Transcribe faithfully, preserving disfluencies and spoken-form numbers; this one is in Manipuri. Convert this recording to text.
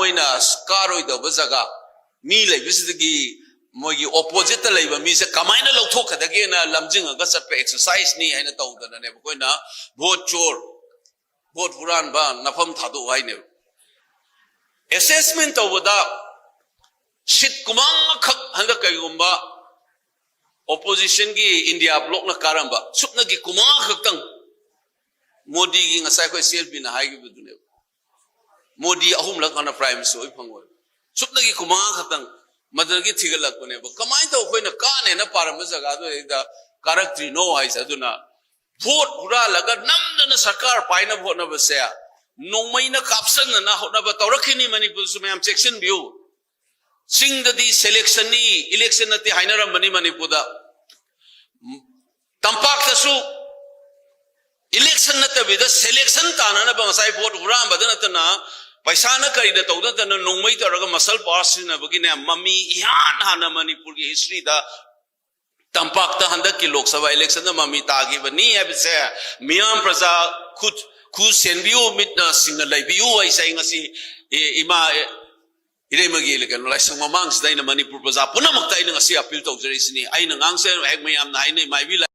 ꯑꯩꯅ ꯀꯥꯔꯣꯏꯗꯕ ꯖꯒꯥ ꯃꯤ ꯂꯩꯕꯁꯤꯗꯒꯤ ꯃꯣꯏꯒꯤ ꯑꯣꯄꯣꯖꯤꯠꯇ ꯂꯩꯕ ꯃꯤꯁꯦ ꯀꯃꯥꯏꯅ ꯂꯧꯊꯣꯛꯀꯗꯒꯦꯅ ꯂꯝꯖꯤꯡꯉꯒ ꯆꯠꯄ ꯑꯦꯛꯁꯔꯁꯥꯏꯁꯅꯤ ꯍꯥꯏꯅ ꯇꯧꯗꯅꯅꯦꯕ ꯑꯩꯈꯣꯏꯅ ꯚꯣꯠ ꯆꯣꯔ, ꯚꯣꯠ ꯍꯨꯔꯥꯟꯕ, ꯅꯐꯝ ꯊꯥꯗꯣꯛꯎ ꯍꯥꯏꯅꯦꯕ꯫ ꯑꯦꯁꯦꯁꯃꯦꯟ ꯇꯧꯕꯗ ꯁꯤꯠ ꯀꯨꯃꯥꯡꯈꯛ ꯍꯟꯗꯛ ꯀꯩꯒꯨꯝꯕ ꯑꯣꯄꯣꯖꯤꯁꯟꯒꯤ ꯏꯟꯗꯤꯌꯥ ꯕ꯭ꯂꯣꯛꯅ ꯀꯥꯔꯝꯕ ꯁꯨꯞꯅꯒꯤ ꯀꯨꯃꯥꯡ ꯈꯛꯇꯪ ꯃꯣꯗꯤꯒꯤ ꯉꯁꯥꯏ ꯑꯩꯈꯣꯏ ꯁꯤ ꯑꯦꯜ ꯄꯤꯅ ꯍꯥꯏꯈꯤꯕꯗꯨꯅꯦꯕ꯫ ꯃꯣꯗꯤ ꯑꯍꯨꯝꯂꯛ ꯍꯥꯟꯅ ꯄ꯭ꯔꯥꯏꯝ ꯃꯤꯅꯤꯁꯇꯔ ꯑꯣꯏ ꯐꯪꯉꯣꯏ꯫ ꯁꯨꯞꯅꯒꯤ ꯀꯨꯃꯥꯡ ꯈꯛꯇꯪ ꯃꯗꯨꯗꯒꯤ ꯊꯤꯒꯠꯂꯛꯄꯅꯦꯕ꯫ ꯀꯃꯥꯏꯅ ꯇꯧ ꯑꯩꯈꯣꯏꯅ ꯀꯥꯅꯦꯅ ꯄꯥꯔꯝꯕ ꯖꯒꯥꯗꯨꯗꯩꯗ ꯀꯥꯔꯛꯇ꯭ꯔꯤꯅꯣ ꯍꯥꯏꯁꯦ꯫ ꯑꯗꯨꯅ ꯚꯣꯠ ꯍꯨꯔꯥꯜꯂꯒ ꯅꯝꯗꯅ ꯁꯔꯀꯥꯔ ꯄꯥꯏꯅꯕ ꯍꯣꯠꯅꯕꯁꯦ ꯅꯣꯡꯃꯩꯅ ꯀꯥꯞꯁꯟꯅꯅ ꯍꯣꯠꯅꯕ ꯇꯧꯔꯛꯈꯤꯅꯤ꯫ ꯃꯅꯤꯄꯨꯔꯁꯨ ꯃꯌꯥꯝ ꯆꯦꯛꯁꯤꯟꯕꯤꯌꯨ꯫ ꯆꯤꯡꯗꯗꯤ ꯁꯦꯂꯦꯛꯁꯟꯅꯤ, ꯏꯂꯦꯛꯁꯟ ꯅꯠꯇꯦ ꯍꯥꯏꯅꯔꯝꯕꯅꯤ ꯃꯅꯤꯄꯨꯔꯗ꯫ ꯇꯝꯄꯥꯛꯇꯁꯨ ꯏꯂꯦꯛꯁꯟ ꯅꯠꯇꯕꯤꯗ ꯁꯦꯂꯦꯛꯁꯟ ꯇꯥꯅꯅꯕ ꯉꯁꯥꯏ ꯚꯣꯠ ꯍꯨꯔꯥꯟꯕꯗ ꯅꯠꯇꯅ ꯄꯩꯁꯥꯅ ꯀꯔꯤꯗ ꯇꯧꯗ ꯅꯠꯇꯅ ꯅꯣꯡꯃꯩ ꯇꯧꯔꯒ ꯃꯁꯜ ꯄꯥꯋꯔ ꯁꯤꯖꯤꯟꯅꯕꯒꯤꯅꯦ ꯃꯃꯤ ꯏꯍꯥꯟ ꯍꯥꯟꯅ ꯃꯅꯤꯄꯨꯔꯒꯤ ꯍꯤꯁꯇ꯭ꯔꯤꯗ ꯇꯝꯄꯥꯛꯇ ꯍꯟꯗꯛꯀꯤ ꯂꯣꯛ ꯁꯚꯥ ꯏꯂꯦꯛꯁꯟꯗ ꯃꯃꯤ ꯇꯥꯈꯤꯕꯅꯤ ꯍꯥꯏꯕꯁꯦ ꯃꯤꯌꯥꯝ ꯄ꯭ꯔꯖꯥ ꯈꯨꯠ ꯈꯨ ꯁꯦꯟꯕꯤꯌꯨ, ꯃꯤꯠꯅ ꯁꯤꯡꯅ ꯂꯩꯕꯤꯌꯨ ꯍꯥꯏꯁꯦ ꯑꯩ ꯉꯁꯤ, ꯑꯦ, ꯏꯃꯥ, ꯑꯦ, ꯏꯔꯩꯃꯒꯤ ꯀꯩꯅꯣ ꯂꯥꯏꯁꯪ ꯃꯃꯥꯡꯁꯤꯗ ꯑꯩꯅ ꯃꯅꯤꯄꯨꯔ ꯄ꯭ꯔꯖꯥ ꯄꯨꯝꯅꯃꯛꯇ ꯑꯩꯅ ꯉꯁꯤ ꯑꯄꯤꯜ ꯇꯧꯖꯔꯛꯏꯁꯤꯅꯤ꯫ ꯑꯩꯅ ꯉꯥꯡꯖꯔꯤꯕ ꯍꯦꯛ ꯃꯌꯥꯝꯅ ꯍꯥꯏꯅꯩ ꯃꯥꯏꯕꯤ